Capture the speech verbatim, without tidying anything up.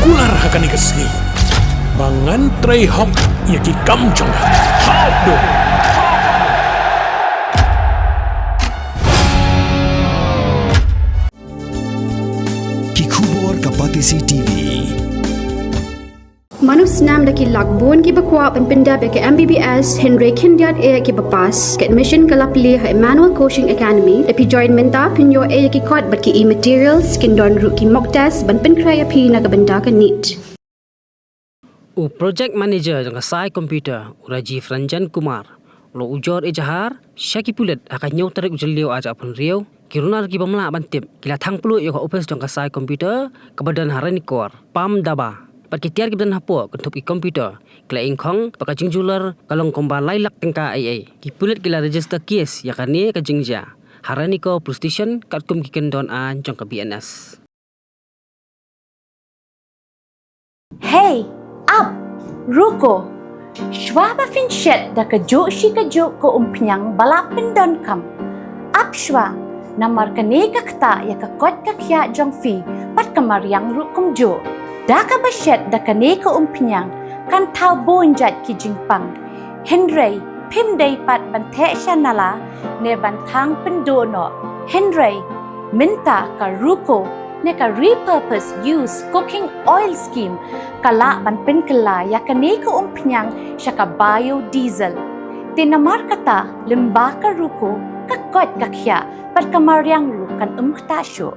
Kular ha kane ka sngi ba ngan trei hok ïa ki kam jong nga. Hap dum. Ki khubor ka Batesi T V. Mano snam da ki lak bun kiba kwah ban pyndep ïa ka M B B S hynrei khyndiat eh kiba pass. Ka admission ka la plie ha Emmanuel Coaching Academy. Te phi join mynta phin ïoh eh ïa ki kot bad ki e-materials, kin don ruh ki mock test ban pynkhreh ïa phi na ka bynta ka NEET. U Project Manager jong ka Sai Computer, u Rajiv Ranjan Kumar, u la ujor ejahar sha ki pulit ha ka hynñiew tarik u Jylliew ar hajar arphew hynriew, ki runar kiba mlak ban tip ki la thang pluh ïa ka ophis jong ka Sai Computer kaba don ha Ranikor, Pamdaba. Bad ki tiar kiba don hapoh kynthup ki computer ki la ingkhong, bad ka jingjular ka long kumba lai lak tyngka ei ei. Ki pulit ki la register case ïa kane ka jingjia ha Ranikor Police Station katkum ki kyndon aiñ jong ka B N S. Hei, ap, ruko. Shuwa ba phin shet da kajuh shi kajuh ka umphniang ba la pyndonkam, ap shuwa, namar kane ka ktah ïa ka koit ka khiah jong phi bad ka mariang ruh kumjuh. Da kaba shet da kane ka umphniang kan thaw bun jait ki jingpang. Hynrei phim dei pat ban theh sha nala ne ban thang pynduh noh. Hynrei mynta ka ruko ne ka repurpose use cooking oil scheme ka lah ban pynkylla ïa kane ka umphniang sha ka biodiesel. Te namar kata, lyngba ka ruko, ka koit ka khiah bad ka mariang ruh kan ym ktah shuh.